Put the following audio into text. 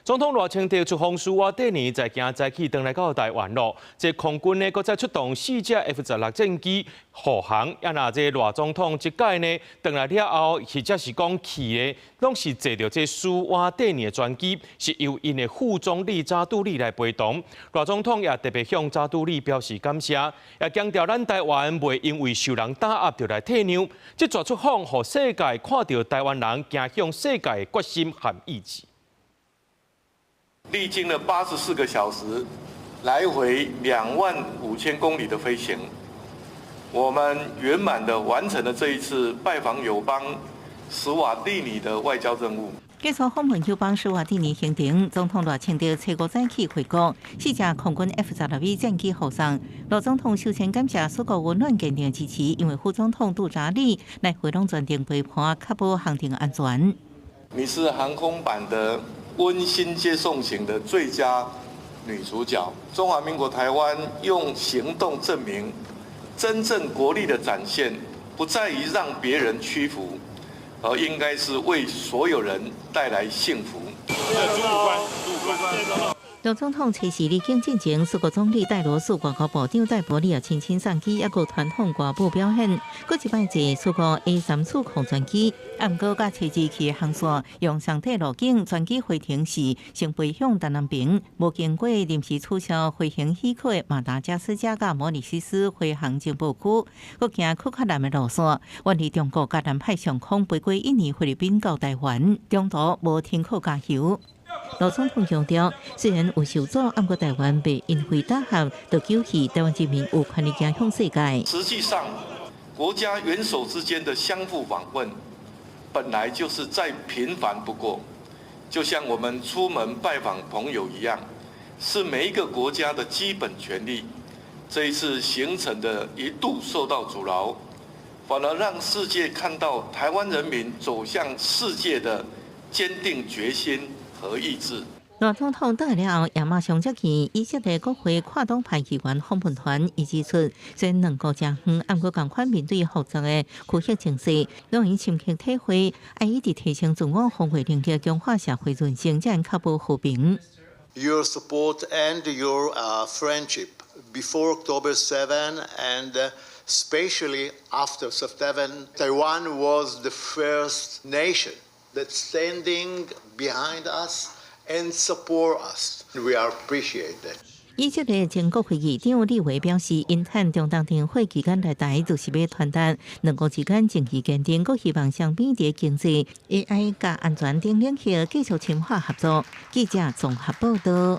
總統賴清德出訪史瓦帝尼，在今早起轉來到台灣囉。這空軍呢，閣再出動四架 F-16戰機護航。啊，若這賴總統這擺呢，轉來了後，或者是講去的，攏是坐著這史瓦帝尼的專機，是由𪜶的副總理查杜里來陪同。賴總統也特別向查杜里表示感謝，也強調咱台灣袂因為受人打壓就來退讓。這逝出訪，予世界看著台灣人行向世界的決心和意志。歷經了84個小時，來回25,000公里的飛行，我們圓滿的完成了這一次拜訪友邦史瓦帝尼的外交任務。結束訪問友邦史瓦帝尼行程，總統賴清德初五早起回國，四架空軍 F-16V 戰機護送。賴總統首先感謝史國溫暖堅定支持，因為副總統杜查理來回攏全程陪伴，確保行程安全。你是航空版的溫馨接送型的最佳女主角。中華民國台灣用行動證明，真正國力的展現，不在於讓別人屈服，而應該是為所有人帶來幸福。賴總統初四離境進前，史國總理戴羅斯外交部長戴伯利也親親送機，猶閣傳統歌舞表演。閣一擺坐史國 A-3測控專機，毋過佮初二去的航線用相仝路徑，專機回程時先飛向丹南平，無經過臨時取消飛行許可的馬達加斯加佮摩里西斯飛航情報區，閣行較較南的路線，遠離中國佮南海上空飛過印尼、菲律賓到台灣，中途無停靠加油。賴總統強調，雖然有受阻，毋過台灣袂因為打壓就丟棄台灣人民有權利行向世界。實際上，國家元首之間的相互訪問，本來就是再平凡不過，就像我們出門拜訪朋友一樣，是每一個國家的基本權利。這一次行程的一度受到阻撓，反而讓世界看到台灣人民走向世界的堅定決心和意志。賴總統轉來了後，也馬上接見以色列國會跨黨派議員訪問團，伊指出，雖然兩國誠遠，毋過仝款面對複雜的區域情勢，讓𪜶深刻體會，愛一直提升自我防衛能力，強化社會韌性，才能確保和平。 Your support and your friendship before October 7 and especially after September, Taiwan was the first nation that's standing behind us and support us. We appreciate that. 以色列前國會議長李維表示，𪜶趁中東停火期間來台，就是欲傳達兩國之間情誼堅定，閣希望雙邊佇經濟、AI 佮安全等領域繼續深化合作。記者綜合報道。